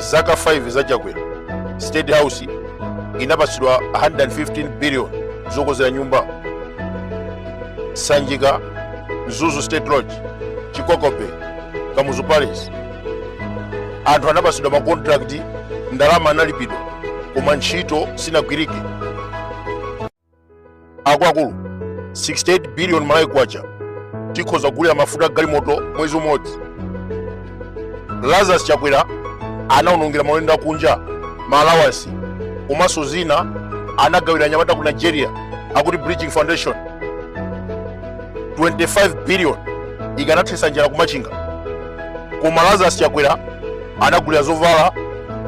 Zaka 5 za Chakwera, State House inapatsidwa 115 billion zokonzera nyumba. Sanjika, Mzuzu State Lodge, Chikokobe, Kamuzu Palace. Anthu anapatsidwa makontrakti, ndalama analipidwa, koma ntchito sinagwirike. Akuluakulu, 68 billion Malawi kwacha tikhoza kugulira mafuta galimoto mwezi umodzi. Lazarus Chakwera anaonongera maulendo akunja, maalawansi komanso zina anagawira anyamata ku Nigeria akuti Bridging Foundation. 25 billion ikanathetsa njala kumachinga, koma Lazarus Chakwera anagulira zovala,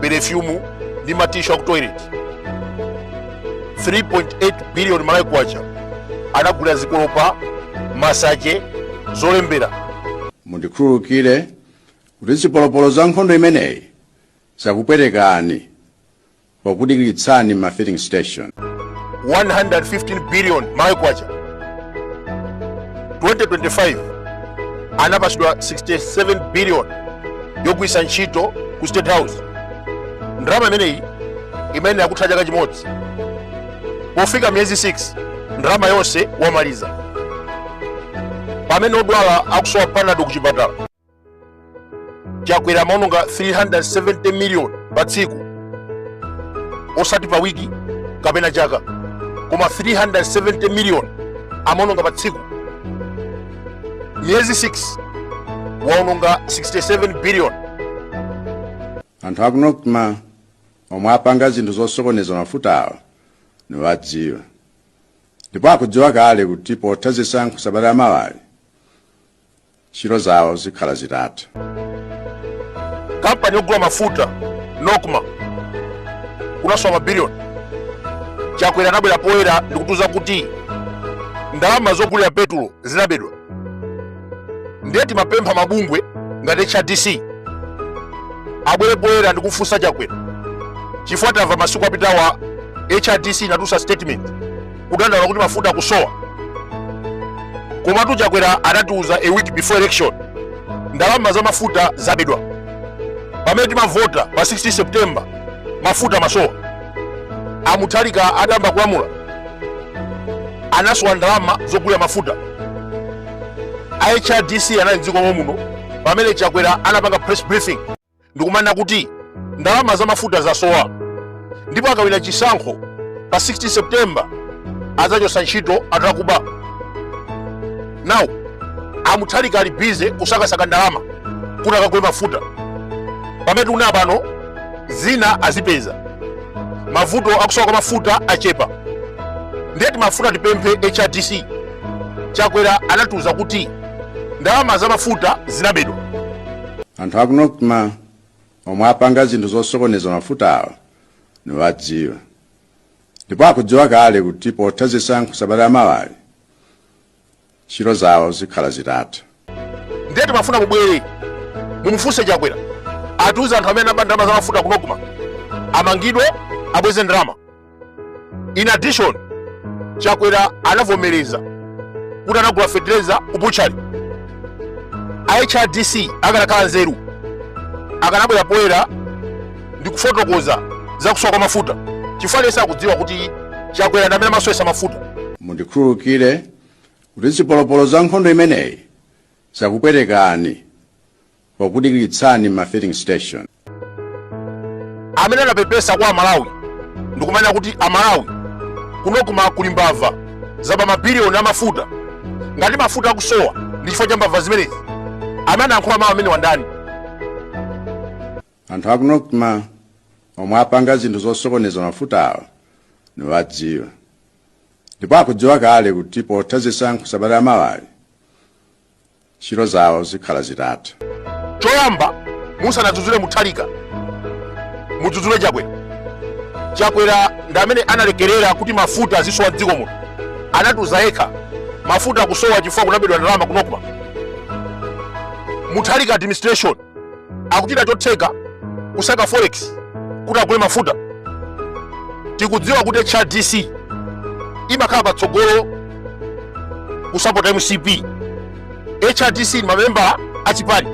perefyumu ndi matishu aku toilet. 3.8 billion Malawi kwacha anagulira zikolopa, masache, zolembera. Mundikhululukire kuti zipolopolo za nkhondo imeneyi zakupwetekani pokudikiritsani ma filling station. 115 billion Malawi kwacha. 2025 anapatsidwa 67 billion yogwiritsa ntchito ku State House. Ndalama imeneyi imene akutha chaka chimodzi, pofika miyezi 6 ndalama yonse wamaliza, pamene odwala akusowa Panado ku chipatala. Chakwera amaononga 370 million pa tsiku, osati pa wiki kapena chaka, koma 370 million amaononga pa tsiku. Miyezi 6 waononga 67 billion. Anthu aku NOCMA omwe apanga zinthu zosokoneza mafutawo niwadziwa, ndipo akudziwa kale kuti potha zisankho sabata yamawayi ntchito zawo zikhala zitatha. Kampani yogula mafuta NOCMA kunasowa mabiliyoni. Chakwera anabwera poyera ndikutiuza kuti ndalama zogulira petulo zinabedwa. Ndiye timapempha mabungwe ngati HRDC abwere poyera ndikufunsa Chakwera, chifukwa tamva masiku apitawa HRDC inatulutsa statement kudandaula kuti mafuta akusowa. Komatu Chakwera anatiuza a week before election ndalama za mafuta zabedwa. Pamene timavota pa 16 September mafuta amasowa. Amutharika adayamba kulamula anasowa ndalama zogulira mafuta. A HRDC anali mdziko muno pamene Chakwera anapanga press briefing ndikumanena kuti ndalama za mafuta zasowa, ndipo akawina chisankho pa 16 September adzachotsa ntchito anthu akuba. Now Amutharika ali busy kusakasaka ndalama kuti akagule mafuta, pamene tikunena pano zina azipeza, mavuto akusowa kwa mafuta achepa. Ndiye timafuna tipemphe HRDC, Chakwera anatiuza kuti ndalama za mafuta zinabedwa. Anthu aku NOCMA omwe apanga zinthu zosokoneza mafutawo niwadziwa, ndipo akudziwa kale kuti potha zisankho sabata yamawayi ntchito zawo zikhala zitatha. Ndiye timafuna mubwere mumufunse Chakwera atiuze anthu amene anaba ndalama za mafuta ku NOCMA amangidwe, abweze ndalama. In addition, Chakwera anavomereza kuti anagula fetereza ku butchery. A HRDC akanakhala nzeru akanabwera poyera ndi kufotokoza za kusowa kwa mafuta, chifukwa aliyense akudziwa kuti Chakwera ndi amene amasowetsa mafuta. Mundikhululukire kuti zipolopolo za nkhondo imeneyi zakupwetekani pokudikiritsani ma filling station. Amene anapepesa kwa Amalawi ndikumanena kuti Amalawi, ku NOCMA kuli mbava zaba mabiliyoni amafuta, ngati mafuta akusowa ndi chifukwa cha mbava zimenezi. Amene anayankhula mawu amene wandani? Anthu aku NOCMA omwe apanga zinthu zosokoneza mafutawo niwadziwa, ndipo akudziwa kale kuti potha zisankho sabata yamawayi ntchito zawo zikhala zitatha. Choyamba, musanadzudzule Mutharika, mudzudzule Chakwera. Chakwera ndi amene analekerera kuti mafuta azisowa mdziko muno. Anatiuza yekha mafuta akusowa chifukwa kunabedwa ndalama ku NOCMA. Mutharika administration akuchita chotheka kusaka forex kuti agule mafuta. Tikudziwa kuti HRDC imakhala patsogolo kusapota MCP. HRDC ndi mamembala achipani.